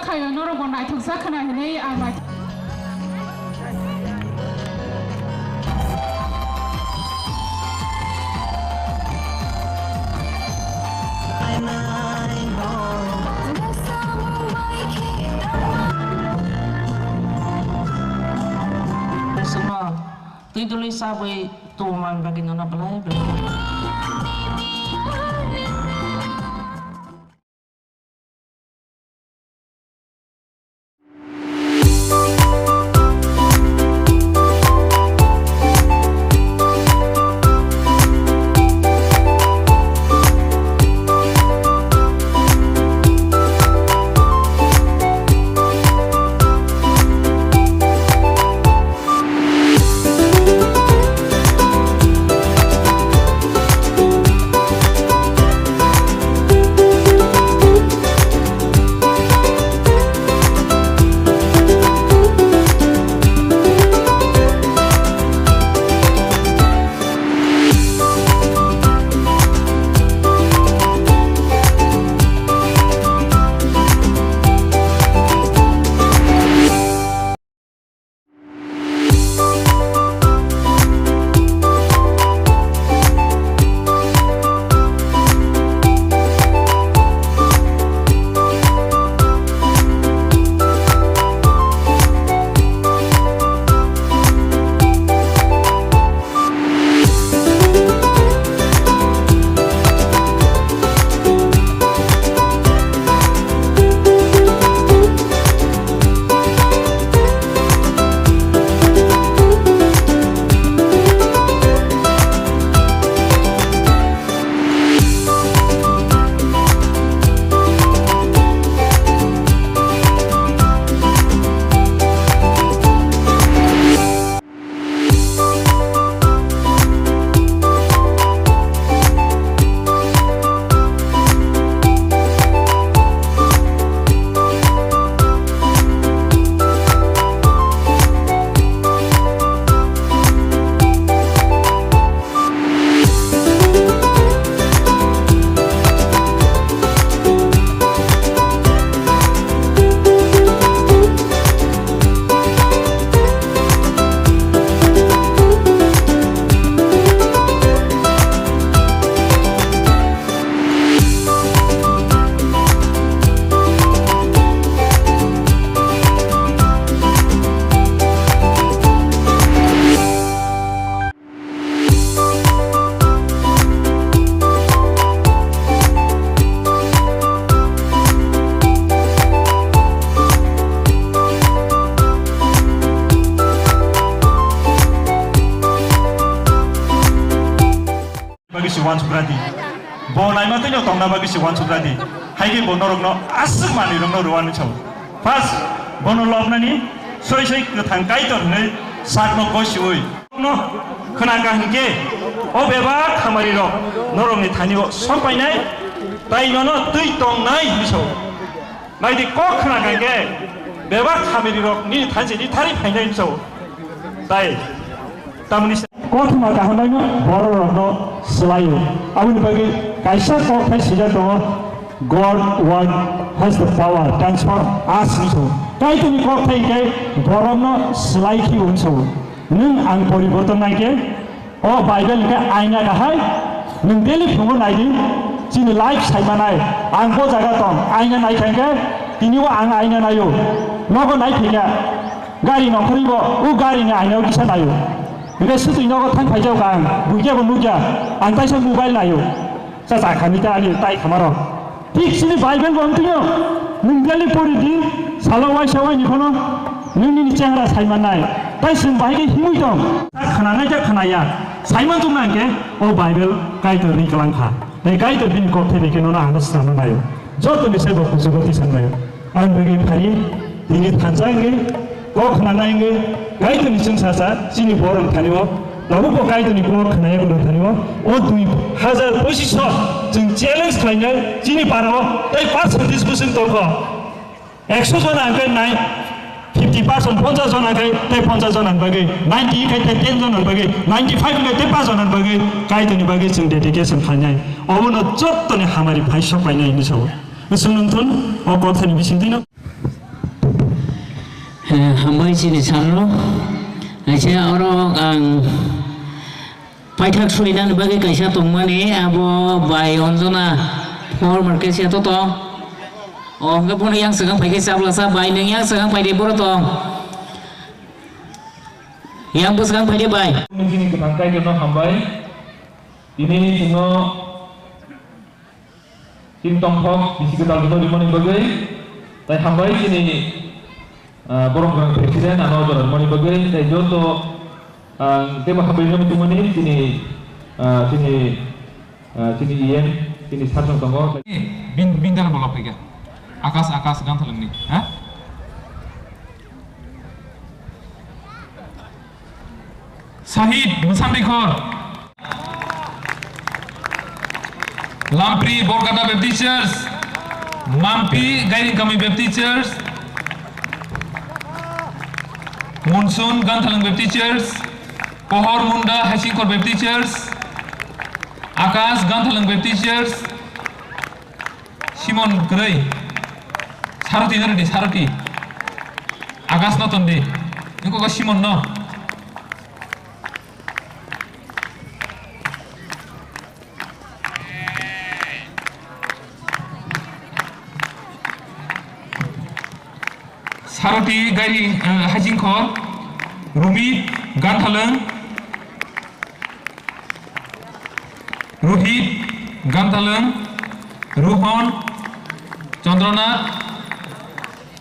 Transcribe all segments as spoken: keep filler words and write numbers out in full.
Khayo norokbo naithokjak khna hinwi ang naithok. Twi dului sabwi tongmani bagwi nono belai belai. Bagwi se uansukra di. Bo naima twi no tongna bagwi se uansukra di. Hai khe bo norokno aswk manwirokno rwani sao. First, bono lobnani soi soi kwthang Kaitor hwnwi sakno gosiui. No khna kha hwn khe, o bebak hamari rok norokni thani o sok painai, tai nono twi tongnai hwnwi sao. Nai di, kok khna kha hwn khe, bebak hamari rok nini thani se nithari phainai hwnwi sao. Tai tamni se kothoma kaham bai no borok rok no swlai o. Aboni bagwi kaisa kok thai swijak tongo. God word has the power, transform us hwnwi sao. Kaitorni kok thai khe borokno swlai khio hwnwi sao. Nwng ang poriborton nai khe, o Bible hwnkhe aina kahai, nwng daily phungo nai di, chini life saimanai, ang bo jaga tong, aina nai kha khe, tini o ang aina naio, nogo nai phi khe, gari nongkhorwi bo, o gari ni aina o kisa naio. Hwnkhe swtwi nogo thang phaijak ang, buikhe bo nukya, ang taisa mobile naio. Cha cha khani ta ani tai khamarok. Thik chini Bible bo wng tongyo. Nwng daily pori di, salo waisa waini phano nwng nini chehra sai mannai. Tai chwng bahai khe himwi tong. Ta khwnanai ta khwnaya. Sai man tongna hwnkhe o Bible Kaitor ni kwlang kha. Tai Kaitor bini kok thai bai khe nono ang no swnamna naio. Joto ni saibo kuchugo twi sannaio. Ang bagwi phari, tini thansa wngwi, kok khna nai wngwi, Kaitorni chwngsacha chini borok thani o, tabukbo Kaitorni kok khna ya kwrwng thani o, o dui hajar pochisho chwng challenge khlainai chini para o tei percentage bwswng tongkho. Ekso jona hwnkhe nai, fifty percent, ponchas jona hwnkhe tei ponchas jona ni bagwi, ninety hwnkhe tei ten jona ni bagwi, ninety five hwnkhe tei paanch jona ni bagwi Kaitorni bagwi chwng dedication khlainai. Obono jottoni hamari phai sok painai hinwi sao. Chwng nungthun o kok thani bisingtwino. Eh, hambai chini sarno. Kaisa oro ang paithak surinani bagwi kaisa tongmani, abo bai Anjana former K C A to tong. O hwnkhe bono yang swkang phaikhe chablasa bai, nwng yang swkang phaidi boro tong. Yang bwskang phaidi bai. Nini kwthang Kaitorno hambai. Tini chwngno Chini tongthok bisi kwtal kwtal rimani bagwi, tai hambai chini, ah, borok rang president ano jora rimani bagwi, tai joto, ah, tebo hambai rwmani tongmani chini, ah, chini, ah, chini E M, chini sarjong tongo. Bin, bin dara bolok phaikha. Akas, Akas Ganthalangni, ha? Sahid Mwsandikhor. Lampri Borkata Baptist Church, Mampi Gairing Kami Baptist Church, Monsoon Ganthalang Baptist Church, Pohor Munda Haisingkor Baptist Church, Akash Ganthalang Baptist Church, Simon Kwrwi, Saroti no rwdi, Saroti, Akash no tondi, nokgo Simon no. Saroti Gairing, eh, Haisingkhor, Rumit Ganthalwng, Rohit Ganthalwng, Rohon Chandranath,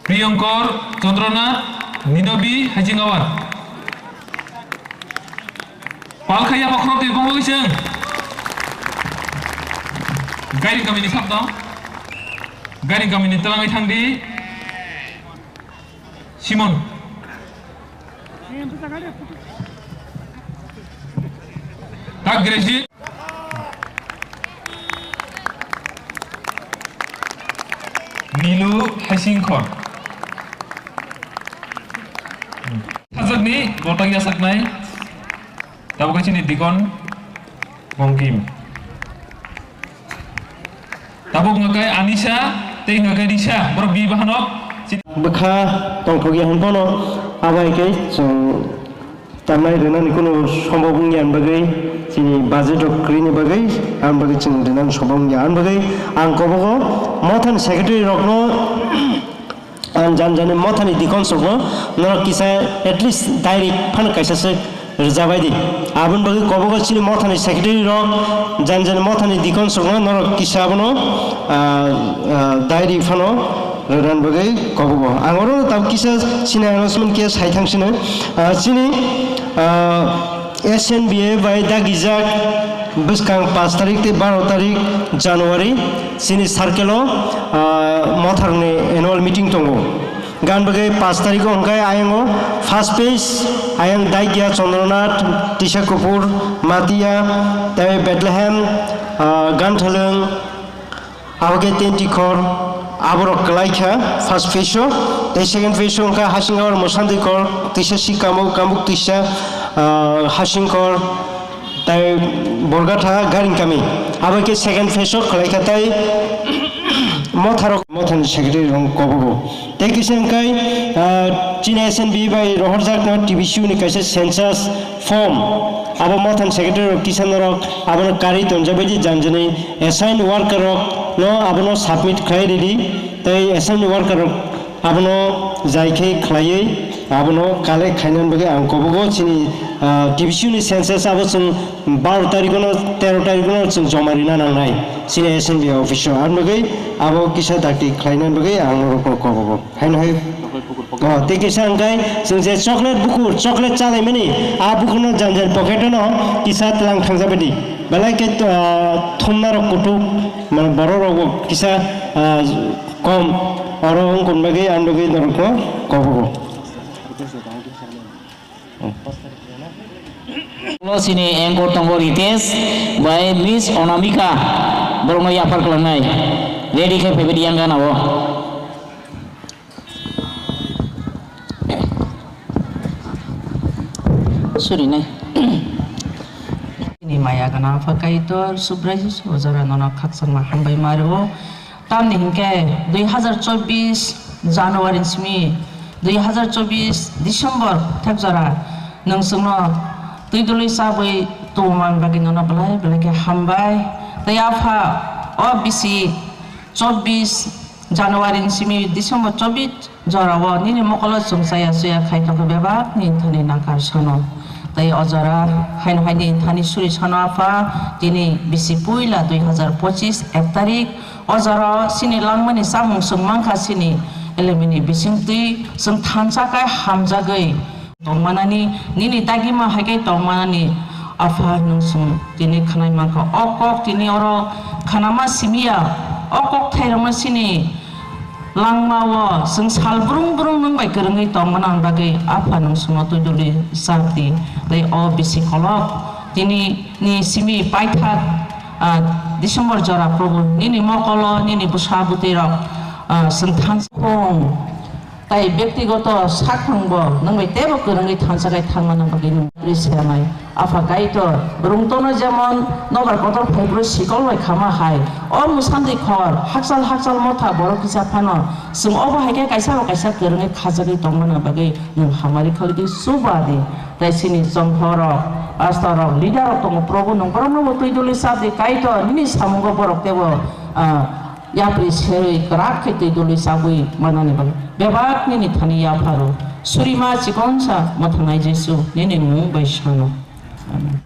Priyankor Chandranath, Ninobi Haisingawar. Palkhaya bokhorok twi bongwi chwng. Gairing kamini sap tong. Gairing kamini twlangwi thangdi. Simon. Tak graduate. Nilu Haisingkhor. Sajagni botak yasaknai. Tabuk chini dikon Bongkim. Tabuk hwnka khe Anisa tei hwnka khe Risa, borok bi bahanok. Bwkha tongthok ya hwn phano, abo hai khe chwng tamnai rwnani kunu sombok wngya hwn bagwi, chini budget rok kwrwini bagwi, ang bagwi chwng rwnani sombok wngya hwn bagwi, ang kobogo mothani secretary rokno, ang jani jani mothani deacons rokno norok kisa at least direct phano kaisa se rwjabai di. Aboni bagwi kobogo chini mothani secretary rok, jani jani mothani deacons rokno norok kisa abono, ah, ah, direct phano rwrani bagwi kobogo. Ang oro tabuk kisa chini announcement khe sai thang sino. Ah, chini, ah, S N B A bai dagijak bwskang pash tarik tei baro tarik January chini circle o, ah, motharni annual meeting tongo. Gan bagwi pash tarikh o hwnkhe ayang o first phase, ayang Daigya, Chandranath, Tisakupur, Matia, tei Bethlehem, ah, Ganthalwng, abo khe Tentikhor, aborok kwlai kha first phase o. Tei second phase o hwnkha Hasingawar, Mosandikhor, Tisa Sikamuk, Kamuk Tisa, ah, Hasingkhor, tei Borgatha, Garing Kami. Abo khe second phase o kwlai kha tei motharok, mothani secretary rok kobogo. Tei kisa hwnkhe, ah, chini S N B bai rohorjakno T B C U ni kaisa census form, abo mothani secretary rok kisa norok abono karwi tonjabaidi jani jani assigned worker rok no abono submit khlai ridi, tei assigned worker rok abono jai khe khlaiwi abono collect khainani bagwi ang kobogo chini, ah, T B C U ni census abo chwng baro tarikh no tero tarikh no chwng joma rina nangnai chini S N B office o, aboni bagwi abo kisa dakti khlainani bagwi ang norokno kobogo. Haino hai. Oh, tei kisa hwnkhe chwng je chocolate bukur, chocolate chalaimani, a bukurno jani jani pocket-o no kisa tlang thangjabaidi. Belai khe, ah, thumnarok kutuk, mane bororokbo kisa, ah, kom, oro wngkon bagwi ang bagwi norokno kobogo. Ulo sini anchor tongo Ritesh bai Miss Onamika, borokno yaphar klangnai. Ready khe phaibaidi yang gana o. Surinai. Ni maya gana pha Kaitor Subrai Jisu jora nono khakchangma hambai ma rwo. Tamni hinkhe dui hazar chobbish January ni simi Dui hazar chobbish December thek jora nwng chwngno twi dului chabwi tubumani bagwi nono belai belai khe hambai. Tei Apha, o bisi chobbish January ni simi December chobbish jorao nini mokolo chwng chaya chuya khai tongkha bebak ni thani nangkar sono. Tei o jora haino haini thani suri sono Apha, tini bisi puila dui hazar pochish ek tarik. O jora chini langmani chamung chwng mankha chini elemini bisingtwi chwng thansa khe hamjagwi tongmanani, nini dagima hai khe tongmanani Apha nwng chwng tini khwnai mankha. O kok tini oro khwnama simiya, o kok thairokno chini langmao chwng sal brung brung nwng bai kwrwngwi tongmana bagwi Apha nwng chwngno twi dului chapdi. Tei o bisi kolok tini ni simi paithak, ah, December jora Probhu nini mokolo nini bwsa bwtwi rok, ah, chwng thansa. Khung tai bektigoto sakhangbo nwng bai teibo kwrwngwi thansa khai thangmana bagwi nwng ri sanai. Apha Kaitor, rungtono jemon nobar kotor phaibrwi sikol bai khama hai, o mwsandi khor hakchal hakchal motha borok kisa phano chwng obo hai khe kaisa bo kaisa kwrwngwi khajagwi tongmana bagwi nwng hamari khalidi chuba di. Tei chini chongkhorok, pastorrok, leaderrok tongo, Probhu, nwng borokno bo twi dului chap di, Kaitor, nini samungo borok teibo, ah, yapri serwi kwrak khe twi dului chabwi manani bagwi bebak nini thani yapharo. Surima chikonsa mwthangnai Jisu, nini mung bai sano. Amen.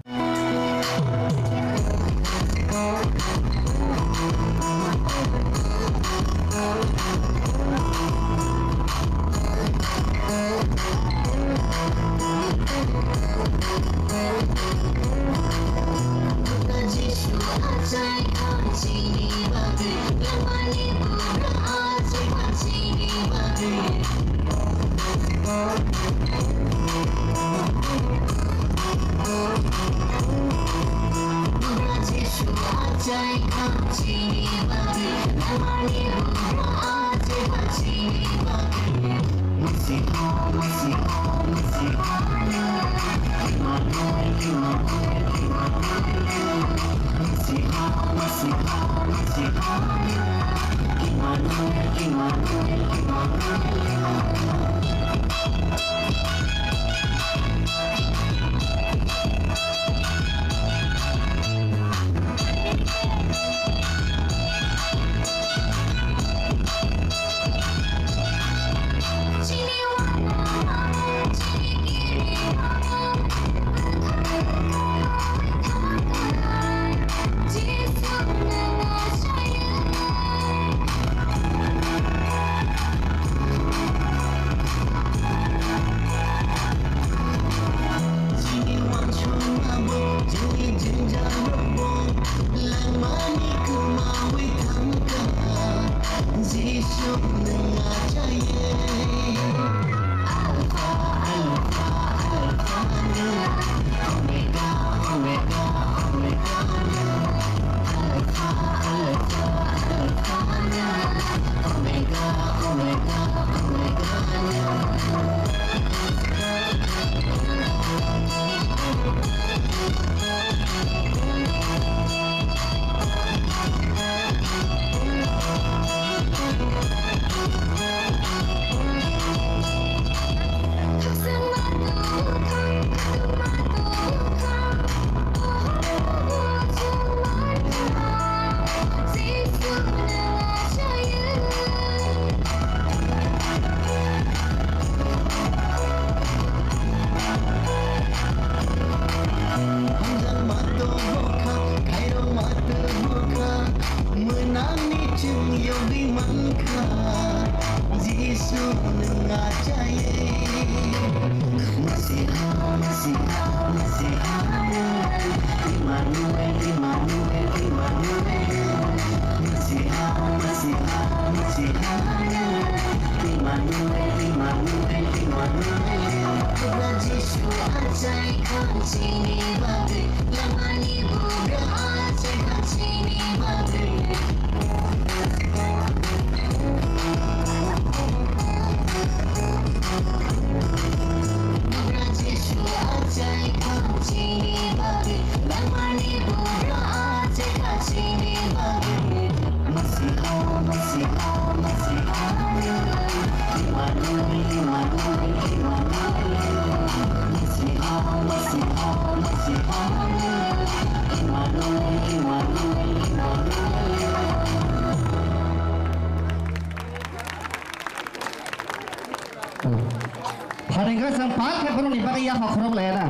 Chwng pal khe borokni bagwi yapha khorok laya na.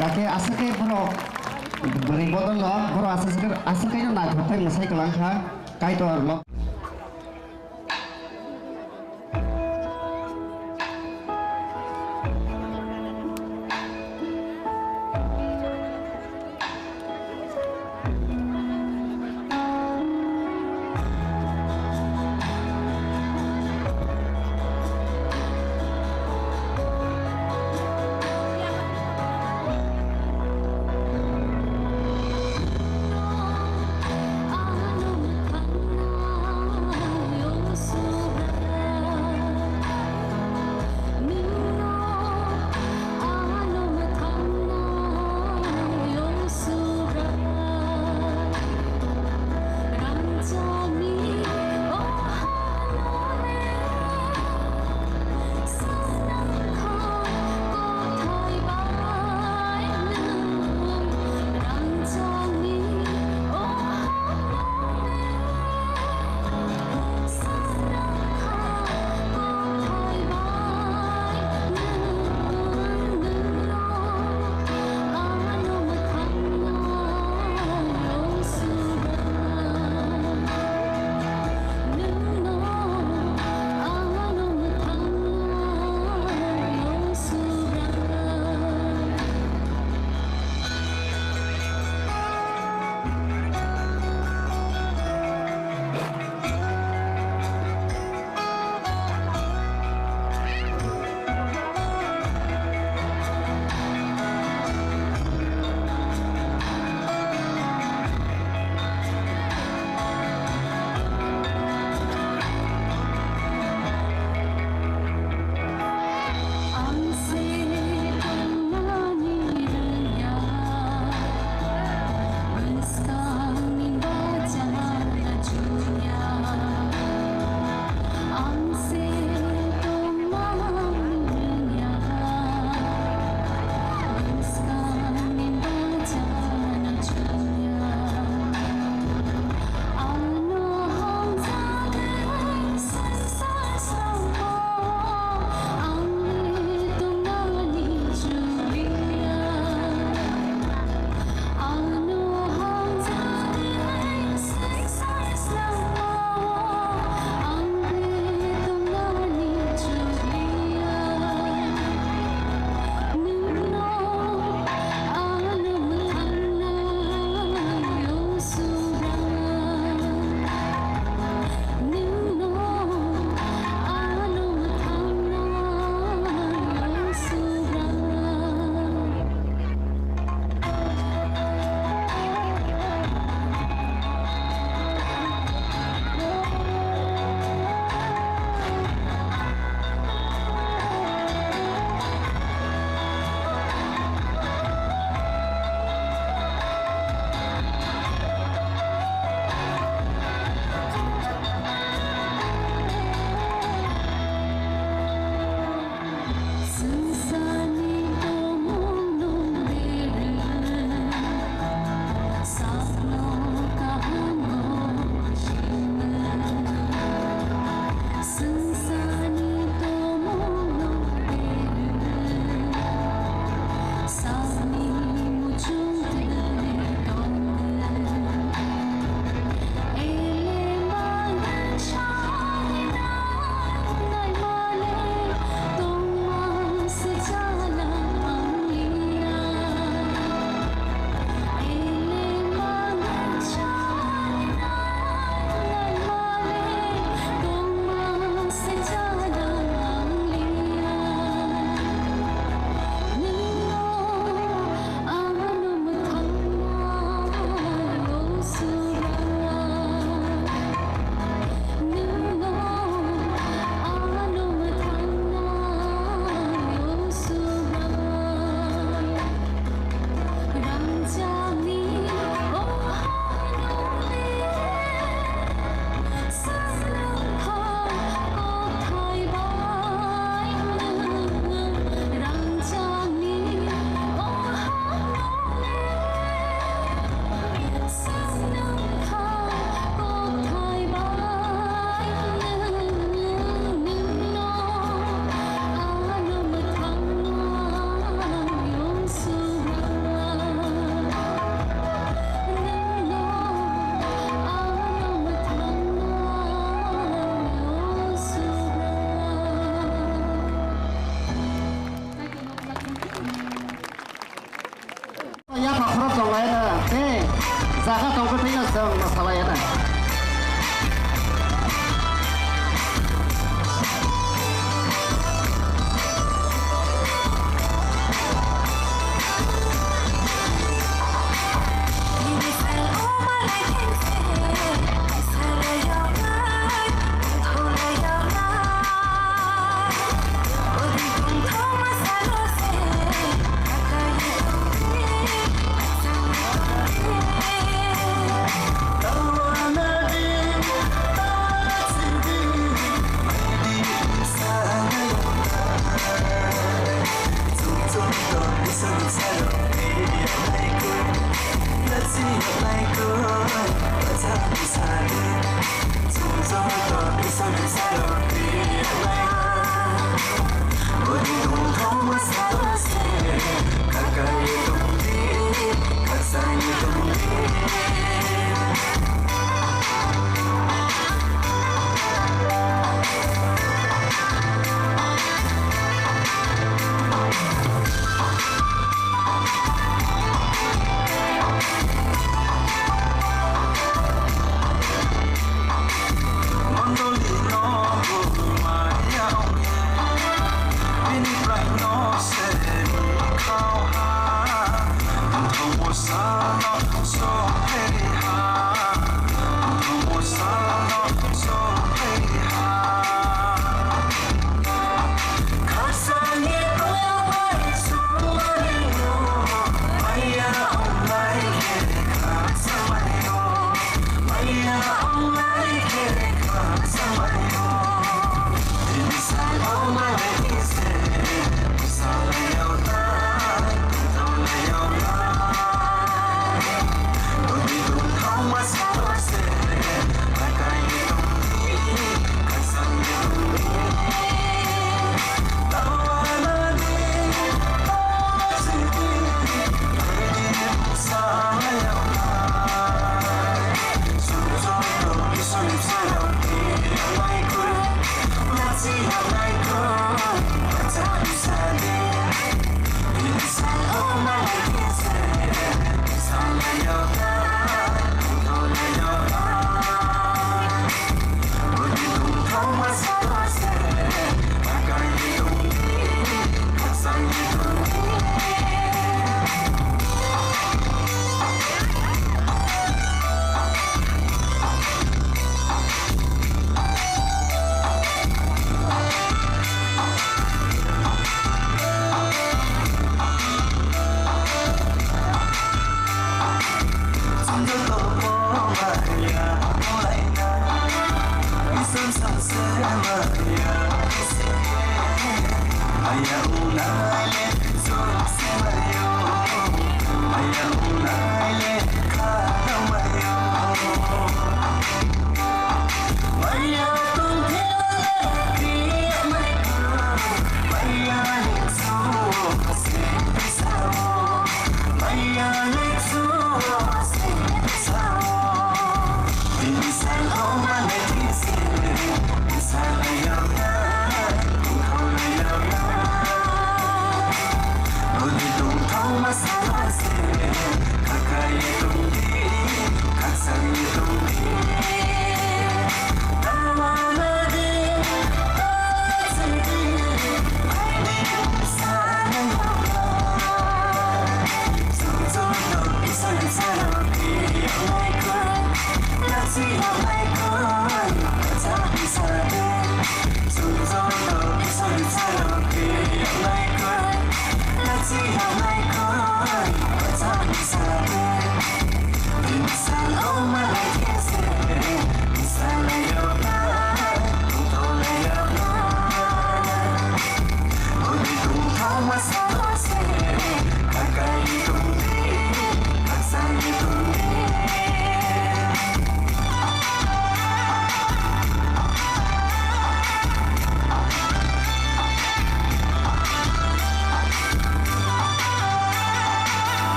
Dakhe aswk khe borok bwrwi bodol no borok aswk khe, aswk khe no naithok khe mwsai kwlang kha Kaitor lo.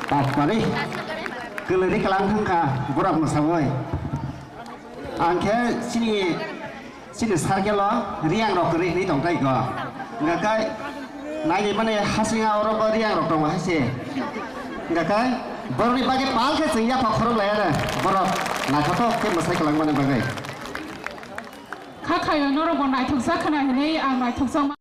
Pak mari, kelari kelang thangka, borok mwsawoi. Ang khe chini, chini circle o riyang rok kwrwi hinwi tong tai ko. Hwnkha khe naidi mani hasing a oro bo riyang rok tongo hai se. Hwnkha khe borokni bagwi pal khe chwng yapha khorok lai ano borok naithothok khe mwsai kwlangmani bagwi. Kha khaio norokbo naithokjak khna hinwi ang naithokjakma.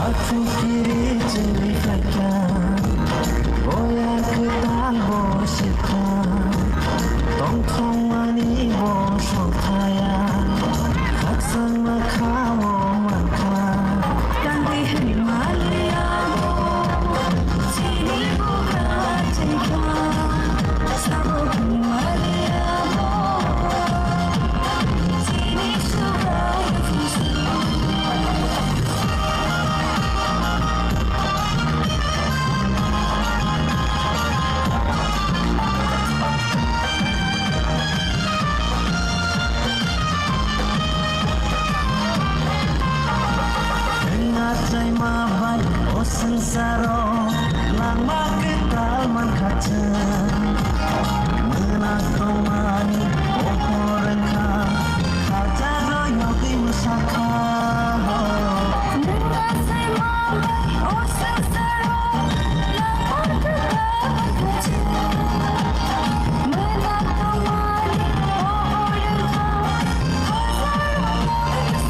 Athukiri chwngwi phaikha, boya kwtal bo sikha, tongthokmani bo sothaya, khakchangma kha o mankha. Tangwi hwnmaliya bo, chini bugra chaikha, sabo hwnmaliya bo, chini sugra. Wngma chaima bai o swngcharo langma kwtal mankha chwng. Mwnak tongmani pohor wngkha, hajaro yogwi mwsakha. Wngma chaima bai o swngcharo langma kwtal mankha chwng. Mwnak tongmani pohor wngkha, hajaro yogwi mwsakha.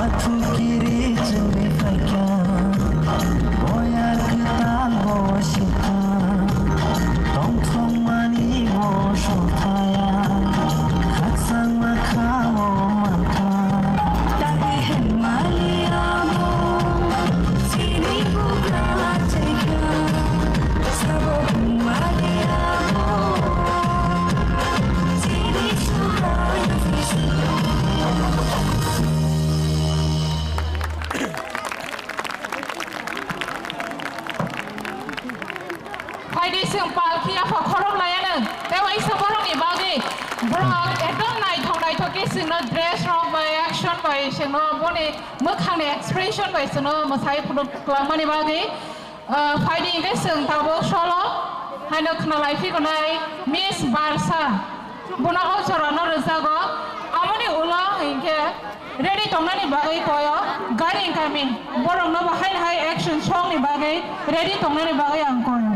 Athukiri chwngwi phaikha, boya kwtal bo sikha, tongthokmani bo sothaya, khakchangma kha o mankha. Tangwi hwnmaliya bo, chini bugra chaikha, sabo hwnmaliya bo, chini sugra. Phaidi chwng palki yapha khorok laiya nwng. Tei waisa borokni bagwi borok ekdom naithok naithok khe chwngno dress rok bai, action bai chwngno boni mwkhangni expression bai chwngno mwsai phunuk twlangmani bagwi, ah, phaidi hwnkhe chwng tabuk solo haino khna lai phigunai Miss Barsa. Bono o jorano rwjago. Amoni ulo hinkhe ready tongnani bagwi koyo gari wngkha mi. Borokno bo haino hai action song ni bagwi ready tongnani bagwi ang koyo.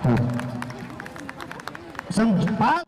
Chwng pa-